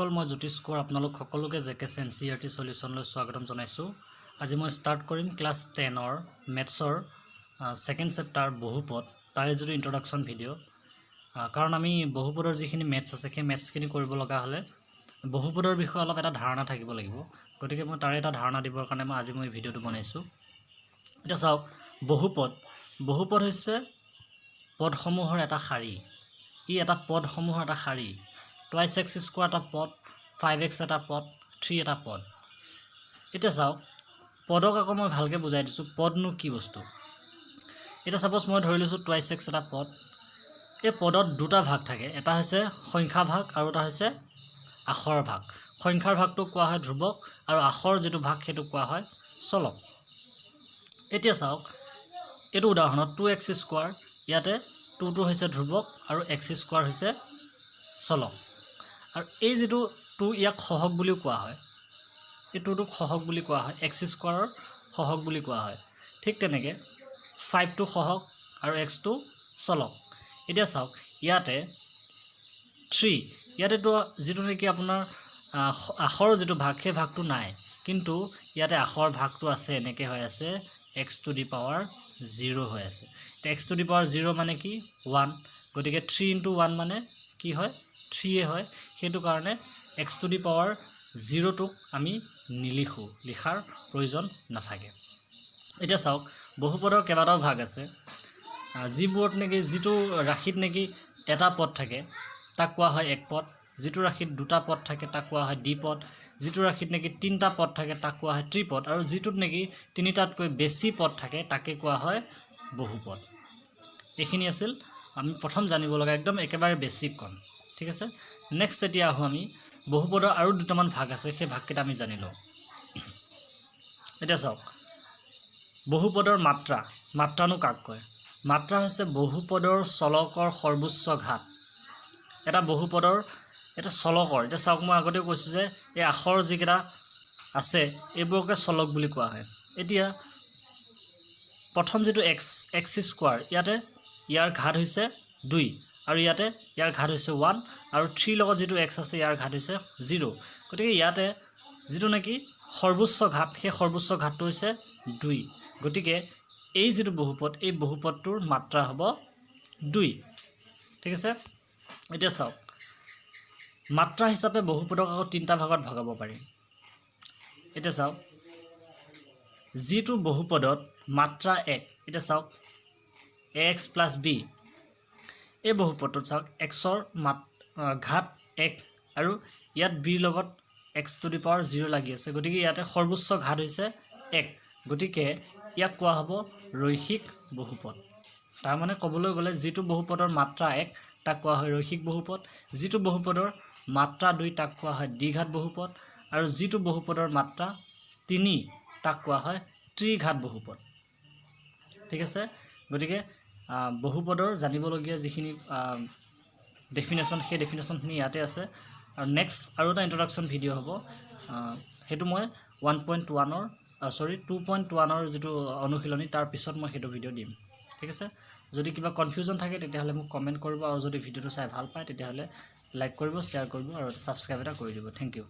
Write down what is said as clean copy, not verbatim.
বন্ধুসকল, মই জ্যোতিষ কোঁৱৰ, আপোনালোক সকলোকে J K N C R T চলিউশ্যনলৈ স্বাগতম জনাইছোঁ। আজি মই ষ্টাৰ্ট কৰিম ক্লাছ 10ৰ মেথছৰ ছেকেণ্ড চেপ্টাৰ বহুপদ, তাৰে যিটো ইণ্ট্ৰডাকশ্যন ভিডিঅ'। কাৰণ আমি বহুপদৰ যিখিনি মেথছ আছে, সেই মেথছখিনি কৰিব লগা হ'লে বহুপদৰ বিষয়ে অলপ এটা ধাৰণা থাকিব লাগিব। গতিকে মই তাৰে এটা ধাৰণা দিবৰ কাৰণে মই আজি মই ভিডিঅ'টো বনাইছোঁ। এতিয়া চাওক, বহুপদ। বহুপদ হৈছে পদসমূহৰ এটা শাৰী। ই এটা পদসমূহৰ এটা শাৰী। টুৱাইছ এক্স স্কোৱাৰ এটা পদ, ফাইভ এক্স এটা পদ, থ্ৰী এটা পদ। এতিয়া চাওক, পদক আকৌ মই ভালকৈ বুজাই দিছোঁ, পদনো কি বস্তু। এতিয়া ছাপ'জ মই ধৰি লৈছোঁ টুৱাইছ এক্স এটা পদ। এই পদত দুটা ভাগ থাকে, এটা হৈছে সংখ্যা ভাগ আৰু এটা হৈছে আখৰ ভাগ। সংখ্যাৰ ভাগটোক কোৱা হয় ধ্ৰুৱক আৰু আখৰ যিটো ভাগ, সেইটোক কোৱা হয় চলক। এতিয়া চাওক, এইটো উদাহৰণত টু এক্স স্কোৱাৰ, ইয়াতে টুটো হৈছে ধ্ৰুৱক আৰু এক্স স্কোৱাৰ হৈছে চলক। আৰু এই যিটো টু, ইয়াক সহগ বুলিও কোৱা হয়। এই টুটোক সহগ বুলি কোৱা হয়, এক্স স্কোৱাৰৰ সহগ বুলি কোৱা হয়। ঠিক তেনেকৈ ফাইভটো সহগ আৰু এক্সটো চলক। এতিয়া চাওক, ইয়াতে থ্ৰী, ইয়াতেতো যিটো নেকি আপোনাৰ আখৰৰ যিটো ভাগ, সেই ভাগটো নাই, কিন্তু ইয়াতে আখৰ ভাগটো আছে। এনেকৈ হৈ আছে, x to the power zero হৈ আছে। এতিয়া x to the power zero মানে কি? ওৱান। গতিকে থ্ৰী ইণ্টু ওৱান মানে কি হয়? থ্ৰীয়ে হয়। সেইটো কাৰণে এক্স টু the power জিৰ'টোক আমি নিলিখোঁ, লিখাৰ প্ৰয়োজন নাথাকে। এতিয়া চাওক, বহুপদৰ কেইবাটাও ভাগ আছে। যিবোৰত নেকি, যিটো ৰাশিত নেকি এটা পদ থাকে, তাক কোৱা হয় এক পদ। যিটো ৰাশিত দুটা পদ থাকে, তাক কোৱা হয় দ্বিপদ। যিটো ৰাশিত নেকি তিনিটা পদ থাকে, তাক কোৱা হয় ত্ৰিপদ। আৰু যিটোত নেকি তিনিটাতকৈ বেছি পদ থাকে, তাকে কোৱা হয় বহুপদ। এইখিনি আছিল আমি প্ৰথম জানিব লগা একদম একেবাৰে বেছিক কণ। ঠিক আছে, নেক্সট এতিয়া আহোঁ আমি, বহুপদৰ আৰু দুটামান ভাগ আছে, সেই ভাগকেইটা আমি জানি লওঁ। এতিয়া চাওক, বহুপদৰ মাত্ৰা। মাত্ৰানো কাক কয়? মাত্ৰা হৈছে বহুপদৰ চলকৰ সৰ্বোচ্চ ঘাত। এটা বহুপদৰ এটা চলকৰ, এতিয়া চাওক, মই আগতেও কৈছোঁ যে এই আখৰ যিকেইটা আছে, এইবোৰকে চলক বুলি কোৱা হয়। এতিয়া প্ৰথম যিটো এক্স, এক্স স্কোৱাৰ, ইয়াতে ইয়াৰ ঘাত হৈছে 2 আৰু ইয়াতে ইয়াৰ ঘাত হৈছে 1 আৰু থ্ৰীৰ লগত যিটো এক্স আছে, ইয়াৰ ঘাত হৈছে জিৰ'। গতিকে ইয়াতে যিটো নেকি সৰ্বোচ্চ ঘাত, সেই সৰ্বোচ্চ ঘাতটো হৈছে 2। গতিকে এই যিটো বহুপদ, এই বহুপদটোৰ মাত্ৰা হ'ব 2। ঠিক আছে। এতিয়া চাওক, মাত্ৰা হিচাপে বহুপদক আকৌ তিনিটা ভাগত ভগাব পাৰি। এতিয়া চাওক, যিটো বহুপদত মাত্ৰা 1, এতিয়া চাওক, এ এক্স প্লাছ বি, এই বহুপদটোত চাওক, এক্সৰ ঘাত 1 আৰু ইয়াত বিৰ লগত x to the power zero লাগি আছে। গতিকে ইয়াতে সৰ্বোচ্চ ঘাত হৈছে 1। গতিকে ইয়াক কোৱা হ'ব ৰৈখিক বহুপদ। তাৰমানে ক'বলৈ গ'লে, যিটো বহুপদৰ মাত্ৰা 1, তাক কোৱা হয় ৰৈখিক বহুপদ। যিটো বহুপদৰ মাত্ৰা 2, তাক কোৱা হয় দ্বিঘাত বহুপদ। আৰু যিটো বহুপদৰ মাত্ৰা 3, তাক কোৱা হয় ত্ৰিঘাত বহুপদ। ঠিক আছে। গতিকে বহুপদৰ জানিবলগীয়া যিখিনি ডেফিনেশ্যন, সেই ডেফিনেশ্যনখিনি ইয়াতে আছে। আৰু নেক্সট আৰু এটা ইণ্ট্ৰডাকশ্যন ভিডিঅ' হ'ব। সেইটো মই 1.1ৰ, চৰি, 2.1ৰ যিটো অনুশীলনী, তাৰ পিছত মই সেইটো ভিডিঅ' দিম। ঠিক আছে। যদি কিবা কনফিউজন থাকে, তেতিয়াহ'লে মোক কমেণ্ট কৰিব। আৰু যদি ভিডিঅ'টো চাই ভাল পায়, তেতিয়াহ'লে লাইক কৰিব, শ্বেয়াৰ কৰিব আৰু ছাবস্ক্ৰাইব এটা কৰি দিব। Thank U.